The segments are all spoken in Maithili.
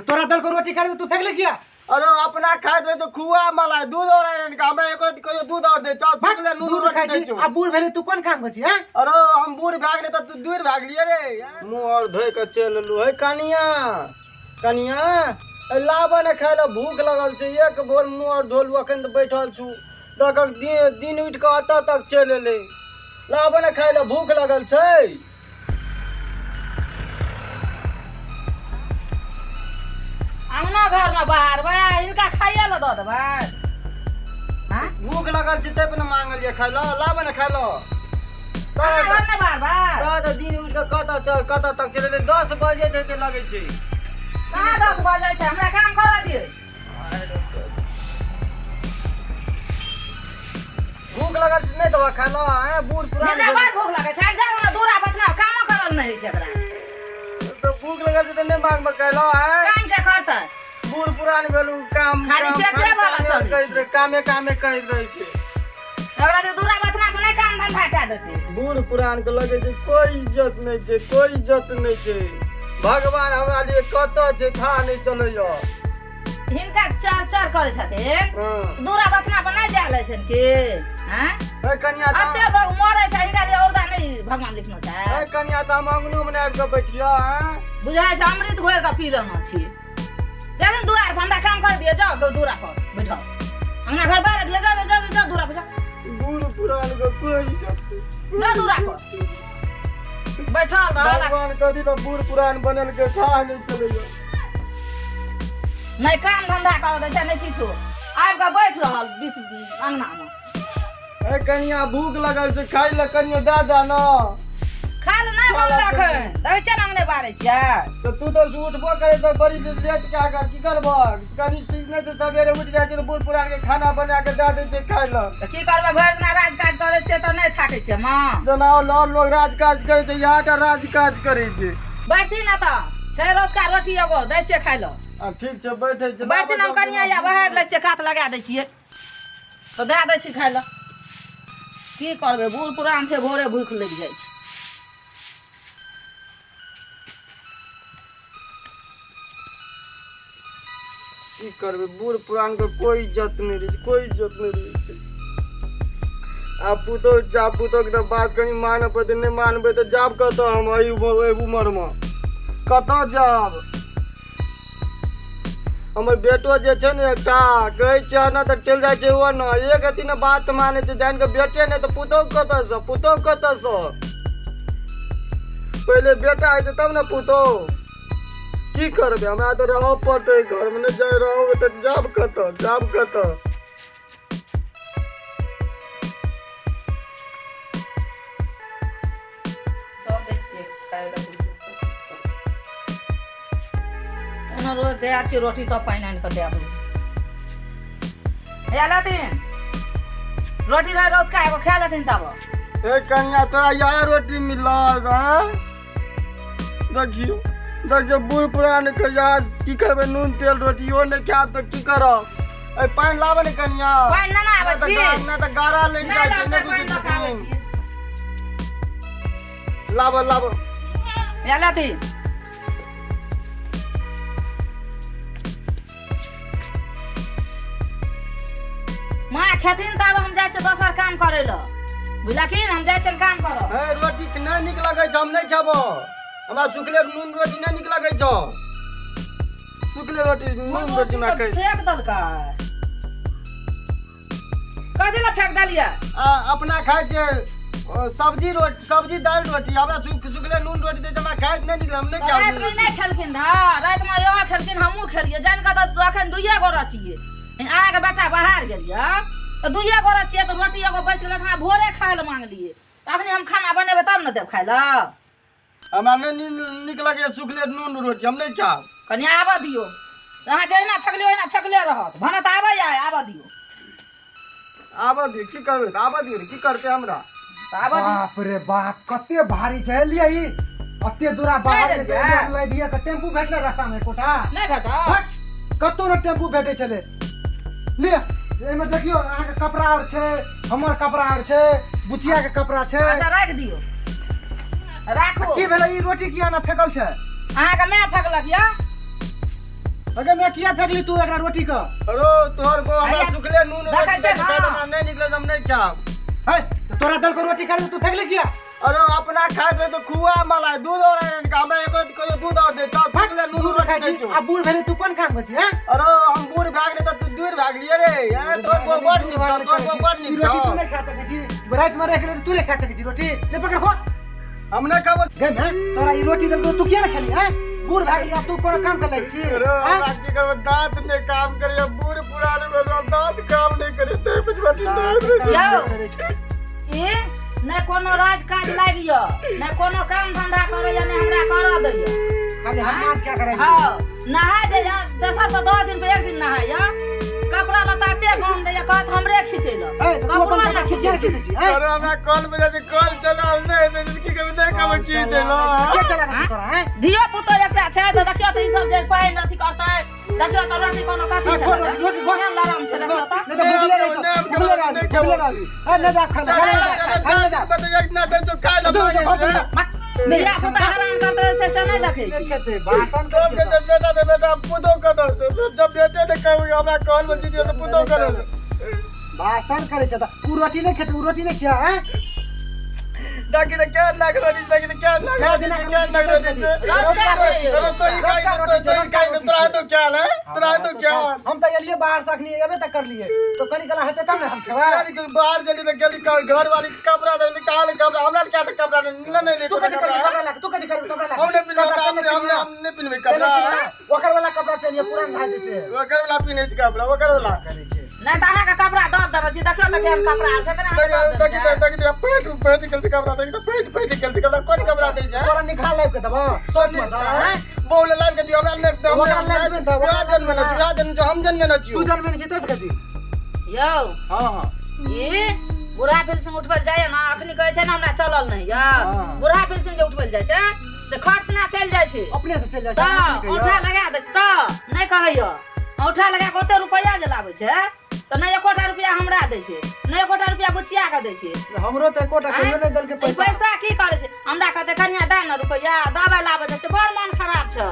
तऽ तोरा देलको रोटी खाइ तू फेकले किया? अरे अपना खाइत रहे छौ खुआ मलाई दूध और आनि कऽ हमरा एको रत्ती कहियो दूध और दै छौ सुखले नून दूध रोटी खाइ दै छी छौ। आ बूढ़ भेलै तू कोन काम करै छी हैं? अरे हम बूढ़ भए गेलै तऽ तू दूर भए गेलियै रे। मुँह और धोइ कऽ चलि एलहुँ। हे कनिया, कनिया, ए लाबऽ ने खाइ लए, भूख लगल छै। एक भोर मुँह और धोलू, अखन तऽ बैठल छु। देखक दिन उठि कऽ एतऽ तक चलि एलै। लाबऽ ने खाइ लए, भूख लगल छै। अंगना घर में बाहर बा, हिनका खाइए लए दऽ देबै। हाँ? भूख लगल छै तै पर ने मांगलियै खाइ लए। लाबऽ ने खाइ लए। अंगना घर में बाहर बा। तऽ दिन उठि कऽ कतऽ चल, कतऽ तक चलि एलै। 10 बजे हेतै लगै छै। कहाँ 10 बजे छै? हमरा काम करऽ दियौ। भूख लगल छै, नहि देबऽ खाइ लए? आँय, बूढ़ पुरान हमरा भेल। बड़ भूख लगै छै। जा हमरा दूरा बचना कामो करल नहि होइ छै एकरा। तऽ भूख लगल छै तऽ नहि मांगबऽ खाइ लए? आँय? काम के करतै? बूढ़ पुरान भेलू, काम खाली काम, पेटे खाली वाला कामे चलै कहैत छै। रहै, कामे कामे कहैत रहै छै। एकरा जे दूरा बचना के नहि काम धंधा कए देतै। बूढ़ पुरान के लगै छै कोइ इज्जत नहि छै, कोइ इज्जत नहि छै। भगवान हमरा लिए कतऽ छै था नहि चलैया। हिनका चर चर करै छथिन। हँ। दूरा बथना पर नहि जाय लै छनि की? हँ? ए कनिया तऽ एते लोग मरै छै, हिनका लिए औरदा नहि भगवान लिखने छै। ए कनिया तऽ हम अंगनो मे आबि कऽ बैठियो। हँ? बुझाइ छै अमृत घोरि कऽ पी लेने छी। देखिन दुआर पर हमरा काम कर दिअ, जाउ गो दूरा पर बैठो। अंगना घर बाहर दिअ, जाउ जाउ जाउ दूरा पर जाउ। बूढ़ पुरान के कोइ इज्जत नहि। जाउ दूरा पर बैठल रहल। भगवान कथी लए बूढ़ पुरान बनल के था नहि चलैया। नहि काम धंधा करऽ दै छै, नहि किछो। आबि कऽ बैठ रहल बीच अंगनामे। ए कनिया, भूख लगल छै, खाइ लए कनियो दए दे ने। खाय लए नहि बनलक हन। देखै छियै ने अंगने बारै छियै। तऽ तू तऽ उठबो करै तऽ बड़ी लेट कए कऽ की करबह? कनि चीज नहि छै, सवेरे उठि जाइ छै तऽ बूढ़ पुरान के खाना बना कऽ दए दै छै खाइ लए। तऽ की करबै, भरि दिना राज काज करै छियै तऽ नहि थाकै छियै माँ? जेना और लोग राज काज करै छै, यहाँ टा राज काज करै छै। बैठथिन ने तऽ छै रौतका रोटी एगो दै छियै खाय लए। आ ठीक छै, बैठै छै। बैठथिन, हम कनिया या बहारि लै छियै, कात लगा दै छियै तऽ दए दै छी खाय लए। की करबै, बूढ़ पुरान छै, भोरे भूख लागि जाइ छै। की करबै, बूढ़ पुरान के कोइ इज्जत नहि रहै छै, कोइ इज्जत नहि रहै छै। आ पुतोह जा, पुतोहके तऽ बात कनि मानऽ पड़तै। नहि मानबै तऽ जाब कतऽ हम? एहि उमरमे कतऽ जाब? हमर बेटो जे छै ने एकटा, कहै छियै ने तऽ चलि जाइ छै ओ ने। एक अथी ने बात मानै छै। जानि कऽ बेटे नहि तऽ पुतोहु कतऽसँ, पुतोहु कतऽसँ? पहिले बेटा होइ छै तब ने पुतोहु। की करबै, हमरा तऽ रहऽ पड़तै घरमे। नहि जाइ रहबै तऽ जाब कतऽ, जाब कतऽ? दऽ दै छियै खाय लए। एना रोज दै छियै रोटी तऽ पानि आनि कऽ दए देबै। हे लेथिन रोटी रहै रौतका एगो, खा लेथिन तब। ए कनिया, तोरा इएह रोटी मिलल? हँ, देखियौ देखियौ, बूढ़ पुरान के इएह की करबै? नून तेल रोटियो नहि खायब तऽ की करब? ए पानि लाबऽ ने कनिया। पानि नहि ने आबै तऽ छी। नहि तऽ गारा लागि नहि जाइ छै। लाबऽ, नहि पानि बुझै लऽ कऽ आबै छथिन। छियै। लाबऽ लाबऽ। हे लेथिन। माँ खेथिन तब हम जाइ छियै दोसर काम करै लए, बुझलखिन? हम जाइ छियनि काम करऽ। हे, रोटी नहि नीक लगै छै, हम नहि खेबो। हमरा सुखले नून रोटी नहि नीक लगै छौ। सुखले रोटी नून रोटी मे तऽ फेक देलकै। कथी लए फेक देलियै? आ अपना खाइ छै सब्जी रोटी, सब्जी दालि रोटी। हमरा सुखले नून रोटी दै छै, हमरा खाइत नहि नीक, हम नहि तऽ खायब। रातिमे नहि खेलखिन रहऽ? रातिमे इहो खेलखिन, हमहूँ खेलियै। जानि कऽ तऽ अखन दुइए गोरा छियै। अहाँके बच्चा बाहर गेल यऽ तऽ दुइए गोरा छियै, तऽ रोटी एगो बचि गेलै। अहाँ भोरे खाय लए मांगलियै, तऽ अखनी हम खाना बनेबै तब ने देब खाय लए। हमरा नहि नीक लगैए सुखले नून रोटी, हम नहि खायब। कनि आबऽ दियौ। अहाँ जहिना फेकलियै ओहिना फेकले रहत। भने तऽ आबैए, आबऽ दियौ। आबऽ दियौ, की करबै? तऽ आबऽ दियौ ने, की करतै हमरा? तऽ आबऽ दियौ। बाप रे बाप, कते भारी छै। लिअ ई अते दूरा बाहर नहि जे लेलियै? लए दिअ के टेम्पू भेटलै रास्ता मे एकोटा? नहि भेटल। हट, कतौ ने टेम्पू भेटै छलै। लिअ, एहिमे देखियौ, अहाँके कपड़ा आर छै, हमर कपड़ा आर छै, बुचिया के कपड़ा छै। अच्छा, राखि दियौ, राखू। की भेलै? ई रोटी किया ना फेकल छै? अहाँके माय फेकलक यऽ। अगे मैं किया फेंकली तू एकरा रोटी के? अरे तोहर बो हमरा अरे, सुखले नून देखै रोटी छै दे ना। हमरा नहीं निकले हम नहीं खाब। है तो तोरा दल को रोटी खा तू फेंकली किया? अरे अपना खाइत रहे तो खुआ मलाई दूध और आइन के हमरा एक रोटी कहियो दूध और दे चल सुखले नून दूध रोटी खाइ दे छी छौ। आ बूढ़ भेली तू कोन काम करै छी हैं? अरे हम बूढ़ भए गेलै तऽ तू दूर भए गेलियै रे। ए तोहर बो बड़ नीक छौ, तोहर बो बड़ नीक ई रोटी छौ। तू नहीं खा सकै छी, राति में रख ले तू नहीं खा सकै छी रोटी। ले पकड़ खो। हम नहि खाबो। गे मैं तोरा ई रोटी देलको तू किया नहीं खेली हैं? बूढ़ भए गेली आब तू कोनो काम कर लै छी? अरे हैं? हमरा की करबै, दांत नहि काम करैया, बूढ़ पुरान भेलौ, दांत काम नहि करै, तैं बुझबै नहि। यौ। करै छै। ई नहि कोनो राज काज लागिय, नहि कोनो काम धंधा करैया, नहि हमरा करऽ दैया। खाली हम माछ क्या करै छी? हँ, नहाय दैया दोसर तऽ 10 दिन पे एक दिन नहाइया, कपड़ा लत्ता एते गम दैया, कहत हमरे खींचै लए। है तो तू अपन कपड़ो कपड़ा नहि खींचे खींचै। खींचै छी हैं? अरे हमरा कल बजे छै, कल चलल नहि हेतै, की करबै, नहि कहबै की देलौ। के चला देतौ तोरा हैं? धियो पुतो एकटा छै तऽ देखियौ तऽ ई सब जे पानि अथी करतै, देखियौ तऽ रोटी कोनो कथी हाँ, छै, खो रोटी, रोटी खो। केहन लरम छै देखियौ तऽ। नहीं तो भुखले रही तो, भुखले रही, भुखले रही। हाँ, नहीं जा खाना, खाना नहीं जा, खाना नहीं जा। जो, जो, घर चल जा, मत। नहीं, धिया पुता हरान करतै से से नहि देखै नहीं छी। खेतै, भाषण करै छै बेटा बेटा दे बेटा पुतो कदो जब बेटे ने कहू हमरा कहल बची दियो तो पुतो करो। भाषण करै छै तऽ उ रोटी नहीं खेतै, उ रोटी नहीं खिया हैं? देखी तो क्या लाग रोटी, देखी तो क्या लाग रोटी, क्या लाग रोटी। अरे तो ई खाई तो तो ई खाई तो तोरा तो क्या है, तोरा तो क्या। हम तऽ एलियै बाहर से अखनी एबे तऽ करलियै तो कनी कला हेतै तब ने हम खेबै। यार कि बाहर चली तो गेली घर वाली कपड़ा दे निकाल कपड़ा हमरा क्या तो कपड़ा नहीं नहीं तू कथी करबी कपड़ा लाके, तू कथी करबी कपड़ा लाके? हम नहीं पिनबै कपड़ा हमने पेनने हमने छी हम नहीं पिनबै ना? कपड़ा। पेनने छी ना? ओकर वाला कपड़ा पेनिए पुरान भए जेतै। ओकर वाला पिन्है छी कपड़ा ओकर वाला। करै छै। नहि तऽ अहाँके कपड़ा दऽ देने छी, देखियौ तऽ केहन कपड़ा छै तऽ अहाँके दऽ देखी देने देखी देखी पेट पेट गेल छै कपड़ा, देखी तो पेट पेट गेल छै कपड़ा, कोन कपड़ा दै छै? तोरा निकाल लाबि के देबौ सब पर हैं? बोल लाइव के दियो हमरा नहीं ओकरा लाइव देबै तऽ ओकरा तोरा जन्म न तोरा जन्म छ, हम जन्म न तू छियो। जन्मे छी तस कथी? यौ हां हां ई बूढ़ा पेंशन उठबै जाइए ने, अखनी कहै छै ने हमरा चलल नहि यऽ। हाँ। बूढ़ा पेंशन जे उठबै जाइ छै से खर्च ना चलि जाइ छै। अपने से चलि जाइ छै। तऽ अपने कहियौ। औंठा लगा दै छै तऽ नहि कहैया, औंठा लगा कऽ ओते रुपैआ जे लाबै छै तऽ नहि एकोटा रुपैआ हमरा दै छै, नहि एकोटा रुपैआ बुचिया के दै छै। हमरो तऽ एकोटा कहियो नहि देलकै ई पैसा। पैसा की करै छै? हमरा कहतै कनिया दे ने रुपैआ, दबाइ लाबै छै, बड़ मन खराब छै।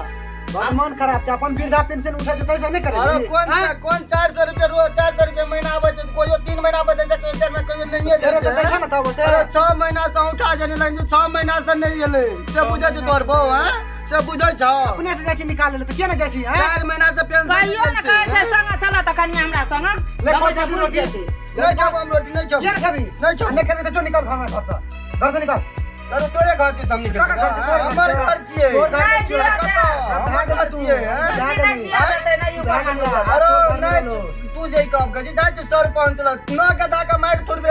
बड़ मन खराब छै, अपन वृद्धा पेंशन उठै छै तैसे नहि करै अरे छी? कोन हैं? कोन 400 रुपया रोज 400 रुपया महीना आबै छै, कोइयो 3 महीना पर दै छै, कोइयो 4 महीना, कोइयो नहिए दै फेरो तऽ दै छै। छै ने तब ओते। अरे 6 महीना से औंठा जने लग 6 महीना से नहीं एलै से बुझै छै तोहर बहू हैं, से बुझै छौ? अपने से जाइ छी निकालै लए तऽ किया नहि जाइ छी हैं? 4 महीना से पेंशन कहियो ने कहै छै संग चलऽ तऽ कनिया हमरा संग ले लगै कोन छै छै बुझि रोटी? जेतै। नहीं खाबो हम रोटी नहीं खाबो। किया नहि खेबही? नहीं खेबो। आ नहि खेबही तऽ जो निकल हमरा घर से, घर से निकल। अरे तोरे घर छी सब निकल। ककर घर छी? तोरे घर हमर छी। घर छियै। तोर घर नहि छियै। जिया कतऽ? हमर घर छियै हैं? जल्दी नहि जिया देतै, नहि जा ऊपर गेलियै। हाथ अरे तोर घर नहीं गेलो। तू जे काम करै छी जाइ छी सरपंच लग न के दा के मारि थोड़बे।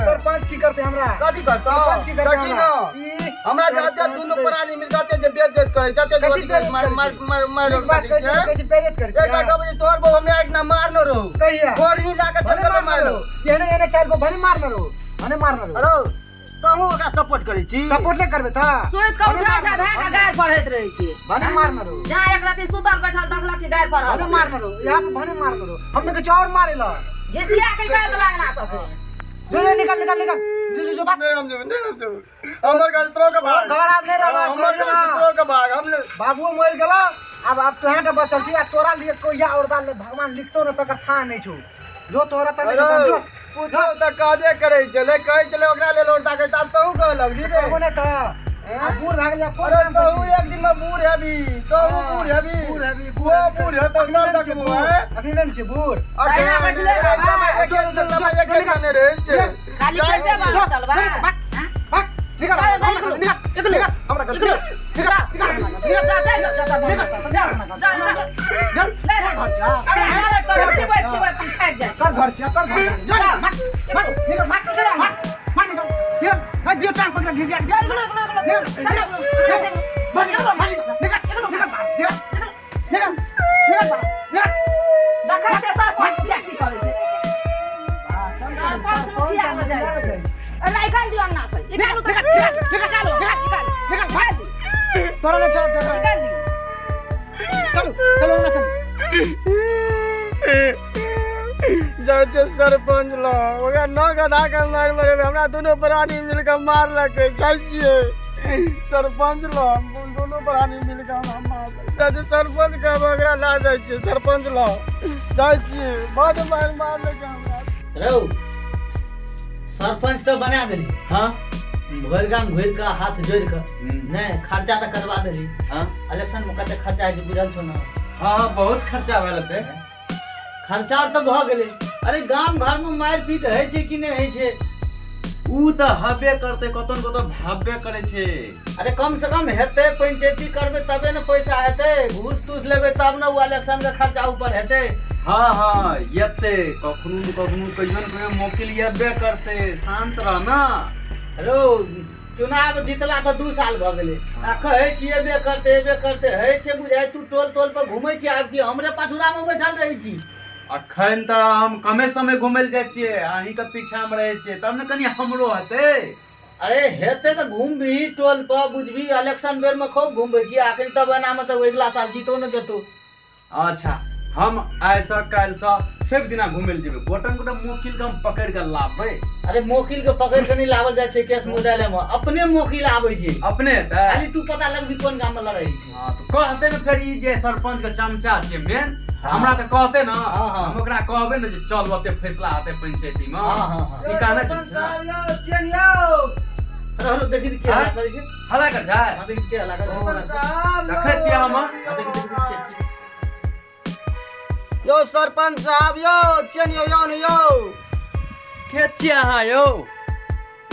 सरपंच की करतै हमरा? कथी करतौ? सरपंच की करतै देखी हमरा? न ई हमरा जाते दुनू प्राणी मिल जाते जे बेइज्जत करै जाते जे कथी अथी करै, मार बेइज्जत मार मार मार नीक बात कहै छी, कहै छी बेइज्जत करै छी। एकटा कहबै जे तोहर बहू हमरा एक ना मारनो रहू। कहिया? खोरनी लाके भने चल मारने मारलो। रहू। एहने एहने चारि गो भने मारने रहू, भने मारने रहू। अरे तहूँ ओकरा सपोर्ट करै छी? सपोर्ट नहि करबै तऽ सुति कऽ उठै छै धए कऽ गारि पढ़ैत रहै छै। भने मारने रहू। जहाँ एक राति सुतल बैठल देखलक कि गारि पढ़ल। भने मारने रहू, यहाँ पर भने मारने रहू। हम तऽ कहै छी और मारे लए। घिसिया के निकालि देबै अंगना सबके। जो जो निकल निकल निकल जो जो जो भाग। नहीं हम जेबै, नहीं हम जेबै, हमर घर तोरो के भाग। घर आब नहि रहल। हमर घर तोरो के भाग हम नहि। बाबुओ मरि गेलो, आब आब तोहे टा बचल छी आ तोरा लिए कोइया औरदा ले भगवान लिखतो ने तकर थाह नहि छौ। जो तोरा तऽ नहि अरे जो पूछो तऽ काजे करै छलै, कहै छलै ओकरा लेल औरदा के, आब तहूँ कहऽ लगली रे। कहबो नहि तऽ आब बूढ़ भए गेलियै, कोन अरे काम तहूँ करै छी? एक दिन में बूढ़ हेबी, तहूँ बूढ़ हेबी। बूढ़ हेबी, ओ बूढ़ हेतौ अखनी तब नहि छियै देखबो बूढ़, हैं? अखनी नहि छियै बूढ़। तहिना बैठले रहबै। समय एके जाने रहै छै। खाली पेटे भरल चलबै। भाग, भाग, निकल, जा, जा, हमरा घर से निकल, निकलू। निकल, हमरा घर से निकलू। निकल, निकल, निकल, जा, जा, जा, जा, जा, जा, जा, जा, निकल, नहि रह। घर छै, अरे हालत करब, खिबैत खिबैत हम थाकि जाइ छी। कर घर छै, कर घर छै। जो, जा। भाग, भाग, निकल, भाग, भाग, भाग, निकल, निकल, भाग, दियौ टांग पकड़ घिसिया के, जा, निकलू, निकलू, निकलू। निकल, चलो, निकल, भाग, निकल, भाग, निकल, निकल, भाग, निकल, निकल, निकल, भाग, निकल। देखै छियै सरपंच मुखिया की करै छै। सरपंच मुखिया लग जाइ छै। अरे निकालि दियौ अंगना से। निकालू तऽ निकालू, निकालू, निकल, निकालि दियौ, तोरा नहि छोड़ब, तोरा। निकालि दियौ। चलू, चलू, अंगना चलू। जाइ छै सरपंच लग, ओकरा न गधा के मारि मरेबै, हमरा दुनू प्राणी मिल कऽ मारलकै। जाइ छियै सरपंच लग, दुनू प्राणी मिल कऽ हमरा मारलकै। जाइ छियै सरपञ्च के, हम ओकरा लए जाइ छियै सरपञ्च लग जाइ छियै। बड्ड मारि मारलकै हमरा। रौ सरपञ्च तऽ बना देली। हाँ। भरि गाम घुरि कऽ हाथ जोड़ि कऽ नहि खर्चा तऽ करवा देली। हाँ। इलेक्शन मे कते खर्चा होइ छै बुझल छौ ने? हाँ हाँ, बहुत खर्चा भेल हेतै। खर्चा आर तऽ भऽ गेलै। अरे गाम घर मे मारि पीट होइ छै कि नहि होइ छै? ऊ तऽ हबे करतै, कतौ ने कतौ भाबे करै छै। अरे कम से कम हेतै, पंचायती करबै तबे ने पैसा हेतै, घूस तूस लेबै तब ने ओ इलेक्शन के खर्चा ऊपर हेतै। हाँ हाँ एतै, कखनो ने कखनो कहियो ने कहियो मोकिल एबे करतै, शान्त रह ना। हेलो चुनाव जीतला तऽ 2 साल भऽ गेलै आ कहै छी एबे करतै एबे करतै, होइ छै बुझाइ तू टोल टोल पर घुमै छी आब कि हमरे पछुरामे बैठल रहै छी? अखन तऽ हम कमे समय घुमै लए जाइ छियै, अहींके पीछामे रहै छियै तब ने कनि हमरो हेतै। अरे हेतै तऽ घुमबही टोल पर, बुझबही इलेक्शन बेरमे खूब घुमबै छी, अखन तब एनामे तऽ अगिला साल जीतो ने देतौ। अच्छा हम आइसँ काल्हिसँ सब दिना घुमै लए जेबै, गोटा गोटा मोकिल के हम पकड़ि कऽ लाबबै। अरे मोकिल के पकड़ि कऽ नहि लाबल जाइ छै केस मुद्दालयमे, अपने मोकिल आबै छै। अपने हेतै? खाली तू पता लगबी कोन गाममे लड़ै छै। हाँ, तऽ कहतै ने फेर ई जे सरपञ्च के चमचा छै मेन, हाँ। हमरा तऽ कहतै ने, हाँ, हाँ। हम ओकरा कहबै ने जे चल ओते फैसला हेतै पंचायती मे। हाँ, हाँ, हाँ। ई कहना सरपञ्च साहब यौ, चेन यौ। हेलो, हेलो, देखी के हल्ला करै छै। हल्ला कर छै? हाँ, देखी के हल्ला करै छै। सरपञ्च साहब यौ। देखै छियै हम। हाँ, देखी, देखी, देखी, देखी। यौ सरपञ्च साहब यौ, चेन यौ, यौ ने यौ। के छियै अहाँ यौ?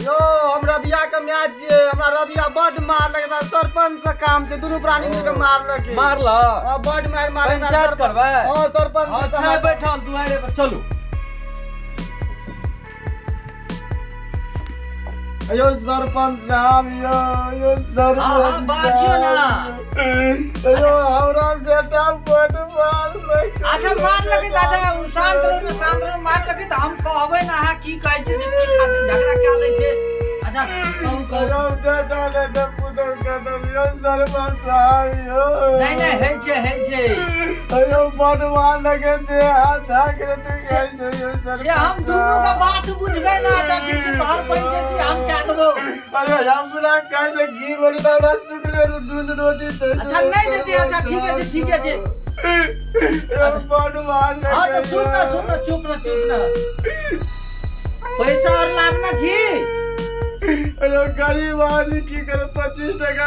यौ हम रबिया के माय छियै, हमरा रबिया बड्ड मारलक, हमरा सरपञ्च से काम छै, दुनू प्राणी मिल के मारलक। मारलक? हाँ, बड्ड मारि मारलक। पंचायत करबै? हाँ, सरपञ्च से अच्छा, समाज- बैठल दुआरे पर चलू। यौ सरपञ्च साहब यौ, यौ सरपञ्च हाँ, हाँ, बाजियौ ना। साहब। यौ हमरा बेटा बड्ड मारलक। अच्छा मारलकै तऽ अच्छा उ शान्त रहू ने, शान्त रहू, मारलकै तऽ हम कहबै ने अहाँ की कहै छियै से की खातिर झगड़ा कए लै छै। अच्छा कहू कहू। यौ बेटा ने तऽ पुतहु के देब, यौ सरपञ्च साहब यौ। नहि नहि होइ छै, होइ छै। यौ बड्ड मारलकै, देह हाथ झाँकि देतै, कहै छै यौ सरपञ्च से हम दुनू के साहब। बात बुझबै ने, अच्छा ठीक छै, तोहर पंचायती हम कए देबौ। अरे हमरा कहै छै घी बोली तऽ हमरा सुखले दूध रोटी दै छै। अच्छा नहि देतै, अच्छा ठीके छै, ठीके छै। यौ बड्ड मारलकै। हाँ तऽ सुन न, सुन न, चुप न, चुप न। पैसा और लाभना छी? अरे गरीब आदमी की करे, 25 टका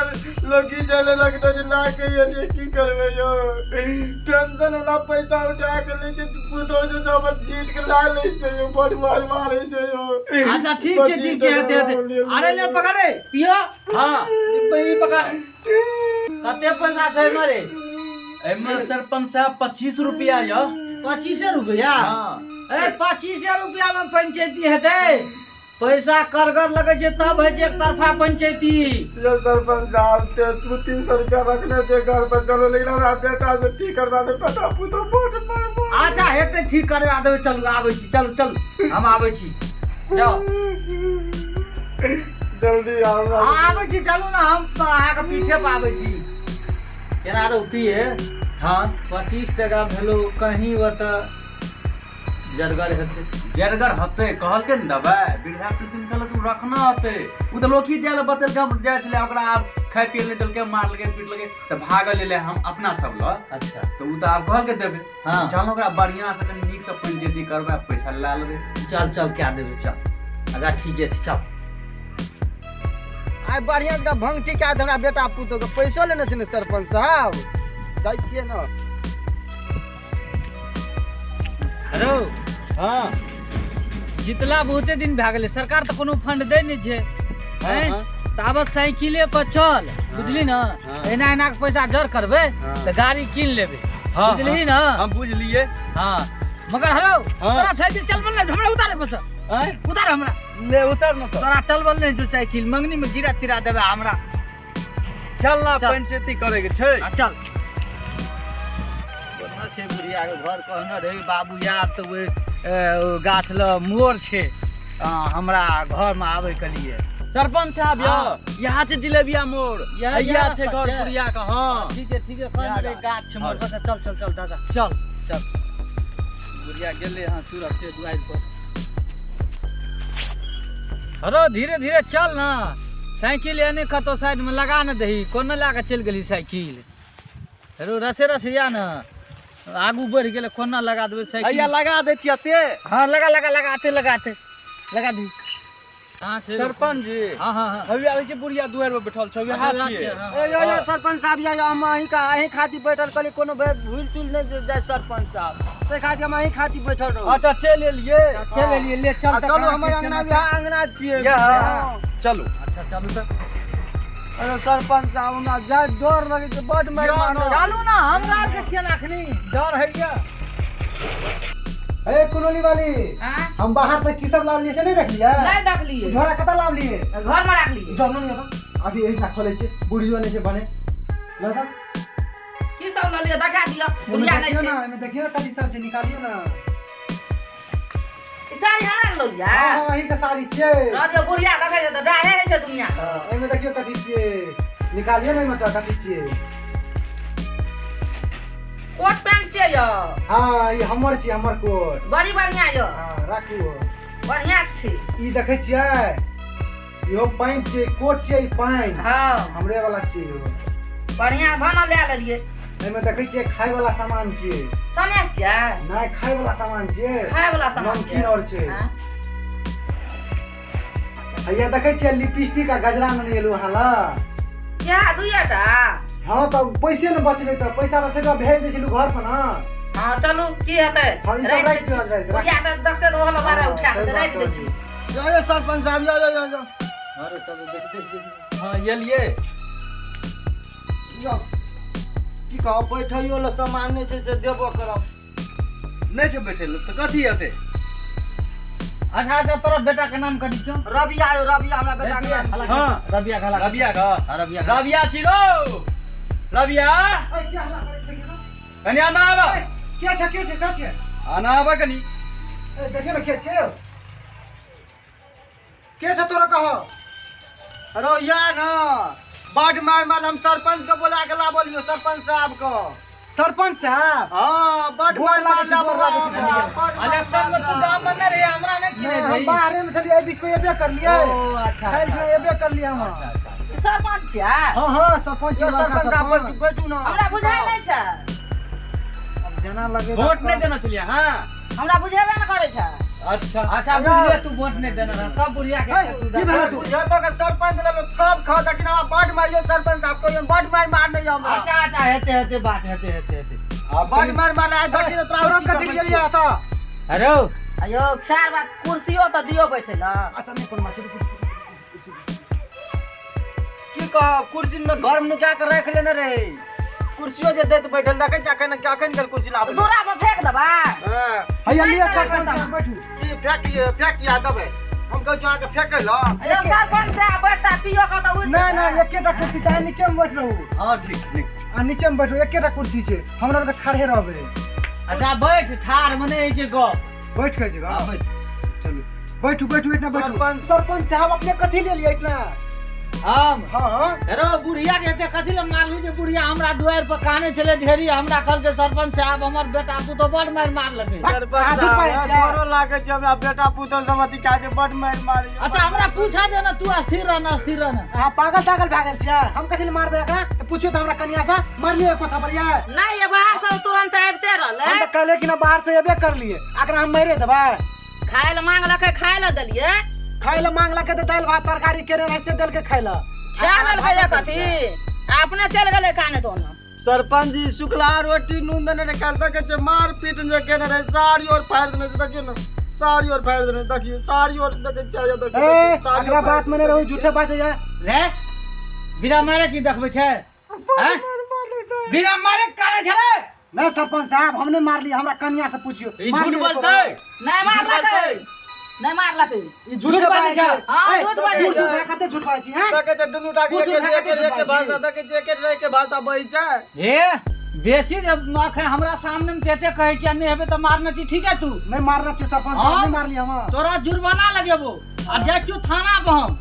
लोकी चले लगते जे ला के एलियै, की करबै यौ? टेंशन वाला पैसा उठा के लै छै, पुतहु जे छै हमर झीट के ला लै छै यौ, बड्ड मार मारै छै यौ। अच्छा ठीक छै, ठीक छै, हेतै, हेतै। अरे ले पकड़े पियो। हाँ। ई पकड़। कते पैसा छै एहिमे रे? एहिमे सरपञ्च साहब 25 रुपया यौ। 25 रुपया? हाँ। ए 25 रुपया में पंचायती हेतै? पैसा करगर लगै छै तब होइ छै एक तरफा पंचायती। यौ सरपञ्च साहब ते 200-300 रुपया रखने छै घर पर, चलो लेकिन हमरा बेटा से ठीक करवा दे, बेटा पुतहु बड्ड मार मार। अच्छा हेतै ठीक करवा देबै, चलू आबै छी, चलू चलू हम आबै छी, जाओ। जल्दी आउ। हाँ, आबै छी, चलू ने, हम तऽ अहाँके पीछे पर आबै छी। केना रौ पिए? हाँ। 25 टका भेलो, कहीं ओतऽ जरगर हेतै। जरगर हेतै कहलकै ने दबाइ, वृद्धा पेंशन कहलक ओ रखना हेतै, ओ तऽ लोक ही जाय लए बतेलकै, हम जाइ छलै ओकरा आब खाय पिए लए देलकै, मारलकै पीटलकै तऽ भागल एलै हम अपना सब लग। अच्छा। तऽ ओ तऽ आब कहलकै देबै। हाँ। चल ओकरा बढ़िआँ से कनि नीकसँ पंचायती करबै, पैसा लए लेबै। चल चल कए देबै, चल। अच्छा ठीके छै, चल। आइ बढ़िआँ जकाँ भंग टिका दे हमरा बेटा पुतोहके, पैसो लेने छै ने सरपञ्च साहब, जाइ छियै ने। हेलो। हाँ। जितला बहुते दिन भए गेलै, सरकार तऽ कोनो फंड दै नहि छै। हाँ, हैं? हाँ। ताबत साइकिले पर चल, बुझली ने? हाँ। एना एना के पैसा जर करबै हाँ। तऽ गाड़ी कीन लेबै, हाँ, बुझली हाँ। ने? हम बुझलियै। हाँ। मगर हेलो, हाँ। तोरा साइकिल चलबल नहि, हमरा उतारे बस। आँय? उतार हमरा। ले उतार न तऽ। तोरा चलबल नहि छौ साइकिल, मंगनी में गिरा तिरा देबै हमरा। चल ना, चल। पंचायती करे के छै। हाँ, चल। बोलना छै बुढ़िया के घर कहने रही बाबू आयब तऽ ओहि, ओ गाछ लग मोर छै, हमरा घर में आबै के लिए। सरपञ्च साहब यौ, हाँ। यहाँ छै जिलेबिया मोड़, यहाँ यहाँ छै रास्ता घर छै। बुढ़िया के। हाँ। ठीक है, ठीक है, कहने रही गाछ छै मोड़ पर, चल चल चल दादा, चल चल। बुढ़िया गेलै हँ तुरते दुआरि पर। अरे धीरे धीरे चल ना, साइकिल एने कतौ साइड में लगा न दही, कोना लए कऽ चलि गेली साइकिल? हेरो रसे रस या ने आगू बढ़ि गेलै कोना लगा देबै साइकिल हैया लगा दै छियै ते हँ लगा लगा लगाते लगाते लगा दी हाँ छै सरपंच जी हाँ हाँ हाँ हविया रहै छै बुढ़िया दुआरि पर बैठल छै वएह अच्छा, छियै हाँ। ए यो यो सरपंच साहब या हम अहीं का अहीं खातिर बैठल कहली कोनो बेर भूल चूल नहि जाय सरपंच साहब ताहि खातिर हम अहीं खातिर बैठल रहू अच्छा चलि एलियै चल एलियै ले चल आ तऽ चलू कहाँ हमर छै, अंगना केना बिहार अंगना छियै यह। हाँ। चलू अच्छा चलू तऽ अरे सरपंच साहब हमरा जाय डर लगै छै बड मारि मारल चलू ना हमरा आरके छियै ने अखनी डर होइया ए कुनोली वाली हाँ? हम बाहर से की सब लावलिए से नहीं देखलिए नहि देखलियै झोरा कतऽ लावलिए घरमे राखलियै जमन नहीं आता अभी एहि खोलै छै बुढ़ियो नहि छै बने लऽ तऽ की सब लऽ लिअ देखा दिअ ओहिमे बुढ़िया नहि देखियौ छै ना ओहिमे देखियौ ना कथी सब छै निकालियौ ना ई साड़ी हमरा लऽ लिअ हाँ अहीं के साड़ी छियै रह दियौ बुढ़िया देखै छै तऽ डाहे होइ छै दुनिया के एहिमे देखियौ कथी छियै निकालियौ ने एहिमे सँ कथी छियै कोट पैंट छियै यौ हाँ ई हमर छियै हमर कोट बड़ी बढ़िया यौ हाँ राखू बढ़िया छै ई देखै छियै इहो पैंट छियै कोट छियै ई पैंट हँ हमरे वाला छियै इहो बढ़िया भनल लए लेलियै एहिमे देखै छियै खाय वाला सामान छियै सनेस छियै नहि खाय वाला सामान छियै खाय वाला सामान नमकीन और छै हाँ? हैया देखै छियै लिपस्टिक आ गजरा ने एलू अहाँ लग इएह दुइए टा हाँ तऽ पैसे ने बचलै तऽ पैसा तऽ सेटा भेज दै छलू घर पर ने हाँ चलू की हेतै हाँ, ई सब राखि राखि दै दियौ, छी। राखि दियौ। बुढ़िया तऽ देखतै तऽ ओहो बारे हाँ, उठा सही कऽ बात राखि दै कहै छी यो यो सरपंच साहब यो यो यो यो अरे चलू देख देख देख हाँ एलियै यो की कहब बैठैयो लए सामान नहि छै से देबो करब नहि छै बैठे लए तऽ कथी हेतै अच्छा अच्छा तोरा बेटा के नाम कथी छौ रबिया यो रबिया हमरा बेटा के नाम हाँ। रबिया खाला रबिया का हाँ, रबिया खाला। रबिया छी रौ रबिया कनि आना आब के छै के छै के छै आना आब कनि ए देखियौ ने के छै के छै तोरा कह अरे या न बड मार मार हम सरपंच के बोला के लाबलियो सरपंच साहब के सरपंच साहब हाँ बड गोर मार लागै मार छी, लाबल गोर लागै छी, हमरा, बड मार इलेक्शन में तू गाँव में नहीं रही हमरा नहीं चिन्है नहि, हम रही बाहरे में छलियै एहि बीच में एबे करलियै ओ अच्छा काल्हि अच्छा, खुना एबे करलियै हम अच्छा, अच्छा। ई सरपंच छियै हाँ हाँ सरपंच यो छियै, बड़का सरपंच साहब सरपंच। बैठू न हमरा बुझाइ नहि छै अब जेना लगे वोट नहि देने छलियै हाँ हमरा बुझेबे ने करै छै अच्छा अच्छा बुढ़िया तू वोट नहीं देना रहा सब बुढ़िया के तू की भेलै तू बुझतो के सरपंच ले सब खा लेकिन हमरा बड मारियो सरपंच साहब कहियो बड मार मार नहीं हमरा अच्छा अच्छा हेते हेते बात हेते हेते हेते आब बड मार मार आइ देखी त तोरा कथी लिए लिया तऽ अरे अयो खैर बात कुर्सियो तऽ दियौ बैठे लए अच्छा नहि कोनो बात छै, की कहब कुर्सी न घर में नुका के राख लेने रहे कुर्सियो जे दैत बैठल देखै छै अखन अखन गेल कुर्सी लाबे दूरा पर फेंक देबै हां हैया लिअ नहि सरपंच करबै साहब बैठू की फेंक फेंक देबै हम कहै छी अहाँके फेंकै लए अयो सरपंच साहब बैठता पियो के तऽ उठि नहि नहि एकेटा कुर्सी चाहे नीचे में बैठ रहू हाँ ठीक नीक आ नीचे में बैठू एकेटा कुर्सी छै हमरा आरके ठाढ़े रहबै अच्छा बैठ ठार मने है छै गप बैठ के जगह हाँ, बैठ चलू बैठू बैठू इतना बैठू सरपंच। सरपंच साहब अपने कथी ले लिए इतना हम हाँ हाँ अरे बुढ़िया के एते कथी ले मारली जे बुढ़िया हमरा दुआरि पर काने छलै ढेरी हमरा कहलकै सरपंच साहब हमर बेटा पुतोह बड़ मारि मारलकै सरपंच झूठ बाजै साहब छियै? डरो लागै छै हमरा बेटा पुतोह सब अथी कए दे बड मारि मारी अच्छा हमरा पूछा दे ना तू स्थिर रह ना स्थिर रह ना अहाँ पागल तागल भए गेल छियै हम कथी ले मारबै एकरा पूछियो तऽ हमरा कनिया से मारलियै एको थप्पड़ ये नहि ये बाहर से तुरंत आबिते रहलै हम तऽ कहले कि ना बाहर से एबे करलियै एकरा हम मारे देबै खाय लए मांगलकै खाय लए देलियै खाय लए मांगलकै तऽ दालि भात तरकारी केने रहै से देलकै खाय लए खा लेलकै एक अथी आ अपने चलि गेलै काने दोनो सरपंच जी शुक्ला रोटी नून देने रहे काल्हि देखै छियै मार पीट जे केने रहे साड़ी और फाड़ि देने छै देखियौ ने साड़ी और फाड़ि देने देखियौ साड़ी और देखै छियै देखियौ ए साड़ी एकरा बात में नहि रहू झूठे बाजै ये रे बिना मारे की देखबै छै हैं? बिना मारे काने छलै नहि सरपंच साहब हम नहि मारलियै हमरा कनिया से पूछियो ई झूठ बजतै नहि मारलकै नहि मारलकै ई झूठ बाजै छै हाँ, झूठ बाजै छै। झूठ कते झूठ बाजै छी हैं देखै छै दुनू टा के बुझू, एके कते एके झूठ भाषा देखै छियै एके एके भाषा बजै छै हे बेसी जब अखन हमरा सामने में तेते कहै छियै नहि हेबै तऽ मारने छी ठीक है तू नहि मारने छियै सरपंच साहब हाँ? नहि मारलियै हम तोरा जुर्माना लगेबो आ जाइ छियौ थाना पर हम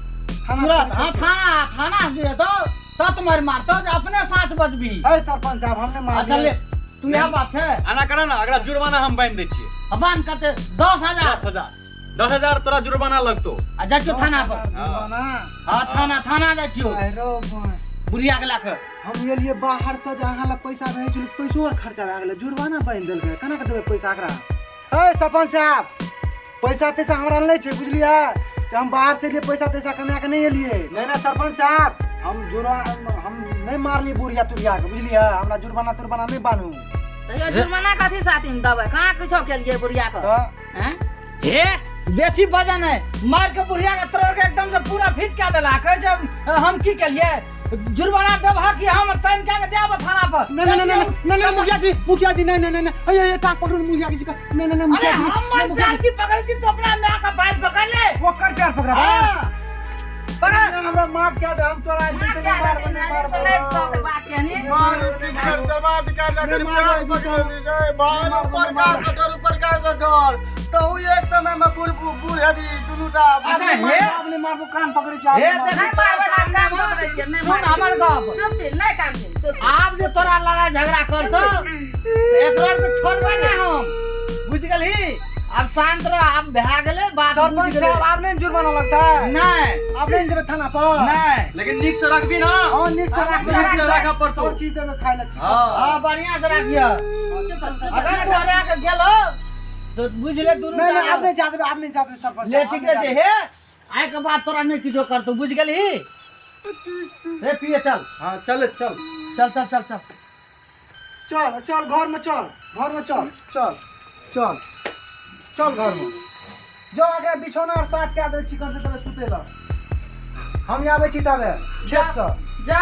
थाना तुरंत पर हाँ थाना थाना जे हेतौ तत मारि मारतौ जे अपने साथ बचबी ए सरपंच साहब हम नहि अच्छा ले मारलियै तू इएह बात छै एना करा ना अगला जुर्माना हम बान्हि दै छियै बान्ह कते 10,000 10,000 10,000 तोरा जुर्माना लगतो आ जाइ छियौ थाना पर जुर्माना हाँ थाना थाना जाइ छियौ अरे बाप। बुढ़िया के लए कऽ। हम एलियै बाहर से जे अहाँ लग पैसा रहै छलै, पैसो आर खर्चा भए गेलै, जुर्माना बान्हि देलकै। केना कऽ देबै पैसा एकरा? ए सरपंच साहब, पैसा तैसा हमरा लग नहि छै, बुझलियै? से हम बाहर से एलियै, पैसा तैसा कमा कऽ नहि एलियै। नहि नहि सरपंच साहब, हम जुर्मा हम नहि मारलियै बुढ़िया तुढ़िया के, बुझलियै? हमरा जुर्माना तुर्माना नहि बान्हू। तैयो जुर्माना कथी साथी में देबै? कहाँ किछो केलियै बुढ़िया के? तऽ हैं? हे, बेसी वजन है, मार के बुढ़िया के तोड़ के एकदम से पूरा फिट कए देला। कहै छै हम की केलियै? जुर्माना देबह कि हम साइन कए के जायब थाना पर? नहीं नहीं नहीं नहीं नहीं, मुखिया जी, मुखिया जी, नहीं नहीं नहीं नहीं, ये टांग पकड़ो मुखिया जी का। नहीं नहीं नहीं, अरे मुखिया जी, हम नहीं, मुखिया पैर जी की पकड़ छी, तू अपना माय का पैर पकड़ ले। ओकर पैर पकड़ा। हाँ। पकड़। हमरा माफ कए दे, हम तोरा माफ कए देथिन, नहीं तऽ नहि कहतै बात केहनी। मार पीट कर बर्बाद कर रखन, प्यार पकड़ ली गए बाल ऊपर का से डर, ऊपर का से डर। तहु एक समय में बूढ़ बूढ़ हेबी दुनू टा। अच्छा, हे। अपने मारबो, कान पकड़े जा। हे, नहि देखी मारबै तोरा तऽ हम सामने कान मे। पकड़ै छियै, नहि सुन मारबै। हमर गप। चुप छी, नहि कानथिन, चुप छी। आब जे तोरा लड़ाई झगड़ा करतौ तऽ एकरा के छोड़बै नहि हम, बुझि गेलही? आब शांत रह, आब भए गेलै बात, बुझि सरपंच गेलै। साहब, आब नहीं जुर्माना लगता है? नहि। आब नहीं जेबै थाना पर? नहि। लेकिन नीक से रखबी ना। हाँ, नीक से राखबै। नीक से राखऽ परसो। सब चीज देबै खाय लए। हाँ। हाँ, बढ़िया से राखिह। अगर तोरा के गेलो तो बुझि ले दुनू नहीं नहीं, टा। आब नहीं जा देबै, आब नहीं जा देबै सरपंच ले साहब, आब ठीके नहीं जा छै। देबै। हे, आइ के बाद तोरा नहि किछो करतौ, बुझि गेलही? हे पिए चल। हाँ, चल चल। चल चल चल चल। चल चल, घर में चल, घर में चल, चल चल चल, घर में जो एकरा बिछौना और साफ कए दै चिकन से तबे सुते ला। हम आबै छी तबे खेत से। जा।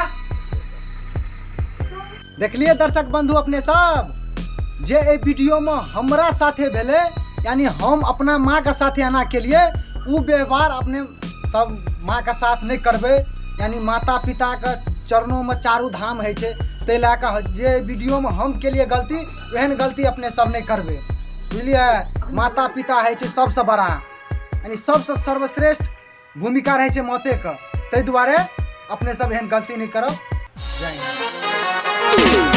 देखलिए दर्शक बंधु अपने सब, जे एहि वीडियो में हमरा साथे भेलै, यानी हम अपना माँ के साथे एना केलिए, उ व्यवहार अपने सब माँ के साथ नहि करबै। यानी माता पिता के चरणों में चारू धाम होइ छै, ताहि लए कऽ जे वीडियो में हम केलिए गलती, ओहन गलती अपने सब नहि करबै, बुझलियै? माता पिता होइ छै सबसँ बड़ा, यानी सबसँ सर्वश्रेष्ठ भूमिका रहै छै मातेके, ताहि दुआरे अपने सब एहन गलती नहि करब। जय हिन्द।